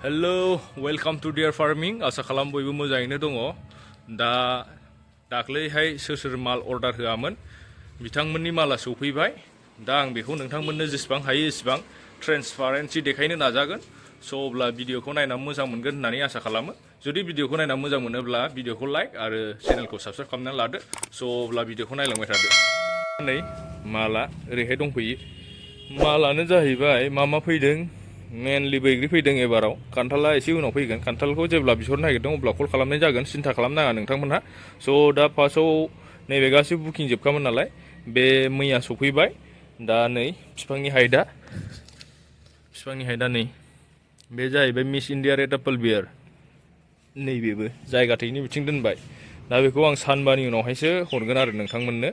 Hello, welcome to DRfarming. आसा खालाम बयबो मोजाङैनो दङ। दा दाख्लैहाय सोर माल अर्डार होआमोन बिथांमोननि माला सौफैबाय। दा आं बेखौ नोंथांमोननो जेसेबां हायो एसेबां ट्रेन्सपारेन्सि देखायनो नाजागोन। स' अब्ला भिडिअखौ नायना मोजां मोनगोन होननानै आसा खालामो। जुदि भिडिअखौ नायना मोजां मोनोब्ला भिडिअखौ लाइक आरो चेनेलखौ साबस्क्राइब खालामनानै लादो। स' अब्ला भिडिअखौ नायलांबाय थादो। नै माला ओरैहाय दंफैयो। मालानो जाहैबाय मा फैदों मेनलि बैग्रि फैदों एबाराव खान्थाला एसे उनाव फैगोन खान्थालखौ जेब्ला बिहरनो नागिरदों अब्ला कल खालामनाय जागोन सिन्था खालामनाङा नोंथांमोनहा स' दा फार्स्टआव नैबे गासैबो बुकिं जोबखामोन नालाय बे मैया सफैबाय दा नै बिफांनि हाइटआ नै बे जाहैबाय मिस इन्डिया रेड एप्पल बियार नैबेबो जायगा थैनि बिथिं दोनबाय दा बेखौ आं सानबानि उनावहायसो हरगोन आरो नोंथांमोननो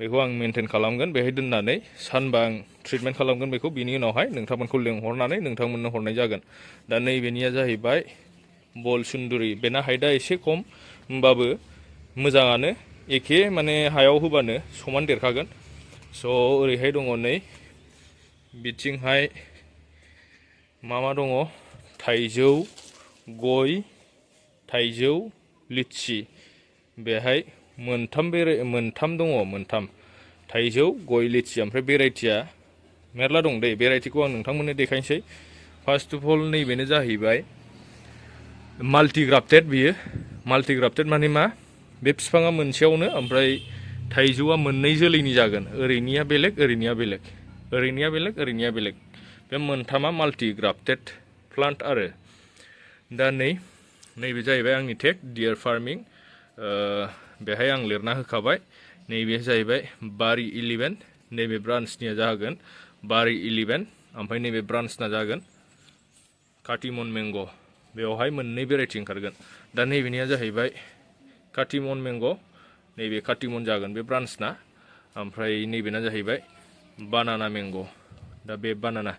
बेखौ आं मेनटेन खालामगोन बेहाय दोननानै सानबा आं ट्रिटमेन्ट खालामगोन बेखौ बिनि उनावहाय नोंथांमोनखौ लेंहरनानै नोंथांमोननो हरनाय जागोन दा नैबेनिया जाहैबाय बल सुन्दुरि बेना हाइटआ एसे खम होमबाबो मोजाङानो एखे माने हायाव होबानो समान देरखागोन स' ओरैहाय दङ नै बिथिंहाय मा दङ थाइजौ गय थाइजौ लिचि बेहाय मोनथाम दङ थाइजौ गय लिचि ओमफ्राय भेराइटिया मेरला दं दै भेराइटिखौ आं नोंथांमोननो देखायनोसै फार्स्ट अफ अल नैबेनो जाहैबाय माल्टिग्राफ्टेड बियो माल्टिग्राफ्टेड माने मा बे बिफाङा मोनसेयावनो ओमफ्राय थाइजौआ मोननै जोलैनि जागोन ओरैनिया बेलेग बे मोनथामा माल्टिग्राफ्टेड प्लान्ट आरो दा नैबे जाहैबाय आंनि टेग DRfarming बेहाय आं लिरना होखाबाय नैबे जाहैबाय बारि 11 नैबे ब्रान्चनिया जागोन बारि 11 ओमफ्राय नैबे ब्रान्चना जागोन काटिमन मेंग' बेवहाय मोननै भेराइटि ओंखारगोन दा नैबेनिया जाहैबाय काटिमन मेंग' नैबे काटिमन जागोन बे ब्रान्चना ओमफ्राय नैबेना जाहैबाय बानाना मेंग' दा बे बानाना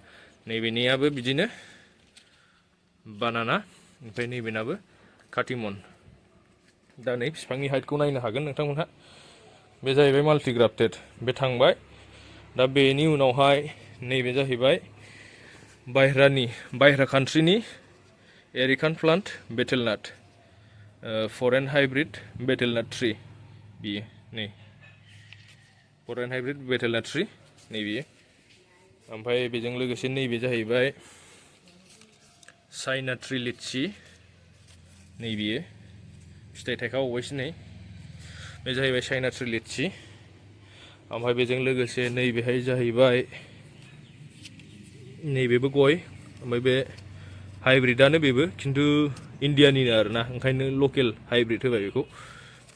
नैबेनियाबो बिदिनो बानाना ओमफ्राय नैबेनाबो काटिमन दा नै बिफांनि हाइटखौ नायनो हागोन नोंथांमोनहा बे जाहैबाय माल्टिग्राफ्टेड बे थांबाय दा बेनि उनावहाय नैबे जाहैबाय बायह्रा कान्ट्रिनि एरिकान प्लान्ट बेटेलनाट फरेन हाइब्रिड बेटेलनाट ट्रि बियो नै फरेन हाइब्रिड बेटेलनाट ट्रि नै बियो ओमफ्राय बेजों लोगोसे नैबे जाहैबाय चाइना ट्रि लिचि नै बियो फिथाइ थायखाबावबायसो नै बे जाहैबाय चाइना ट्रि लिचि ओमफ्राय बेजों लोगोसे नैबेहाय जाहैबाय नैबेबो गय ओमफ्राय बे हाइब्रिदानो बेबो खिन्थु इन्डियानिनो आरोना ओंखायनो लकेल हाइब्रिद होबाय बेखौ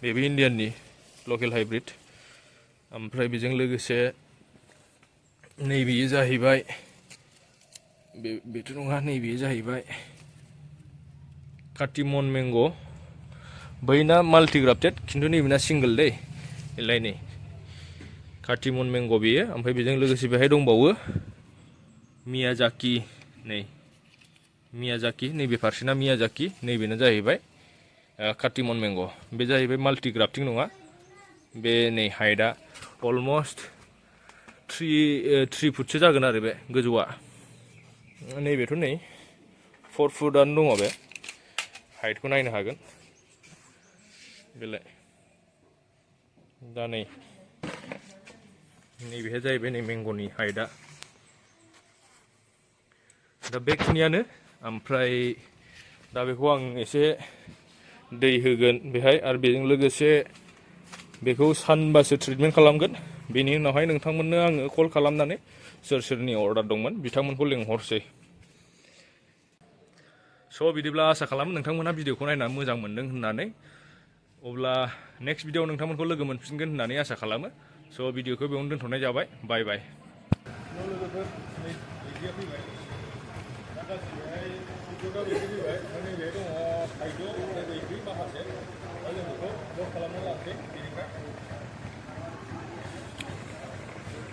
बेबो इन्डियाननि लकेल हाइब्रिद ओमफ्राय बेजों लोगोसे नैबेयो जाहैबाय बेथ' नङा नैबेयो जाहैबाय काटिमन मेंग' बैना माल्टिग्राफ्टेड खिन्थु नैबेना सिंगोल दै एलाय नै काटिमन मेंग' बेयो ओमफ्राय बेजों लोगोसे बेहाय दंबावो मियाजाकि नैबे फारसेना मियाजाकि नैबेनो जाहैबाय काटिमन मेंग' बे जाहैबाय माल्टिग्राफ्टिं नङा बे नै हाइटआ अलमस्ट 3 फुटसो जागोन आरो बे गोजौआ नैबेथ' नै 4 फुटआनो दङ बे हाइटखौ नायनो हागोन बेलाय दा नैबेहाय जाहैबाय नै मेंग'नि हाइटआ दा बेखिनियानो ओमफ्राय दा बेखौ आं एसे दै होगोन बेहाय आरो बेजों लोगोसे बेखौ सानबासो ट्रिटमेन्ट खालामगोन बेनि उनावहाय नोंथांमोननो आङो कल खालामनानै सोरनि अर्डार दंमोन बिथांमोनखौ लेंहरसै स' बिदिब्ला आसा खालामो नोंथांमोनहा भिडिअखौ नायनानै मोजां मोनदों होननानै अब्ला नेक्स्ट भिडिअआव नोंथांमोनखौ लोगो मोनफिनगोन होननानै आसा खालामो स' भिडिअखौ बेयावनो दोनथ'नाय जाबाय बाय बाय थाइजौ बैग्रि माखासे दा जों बेखौ लड खालामना लानोसै बेनिफ्राय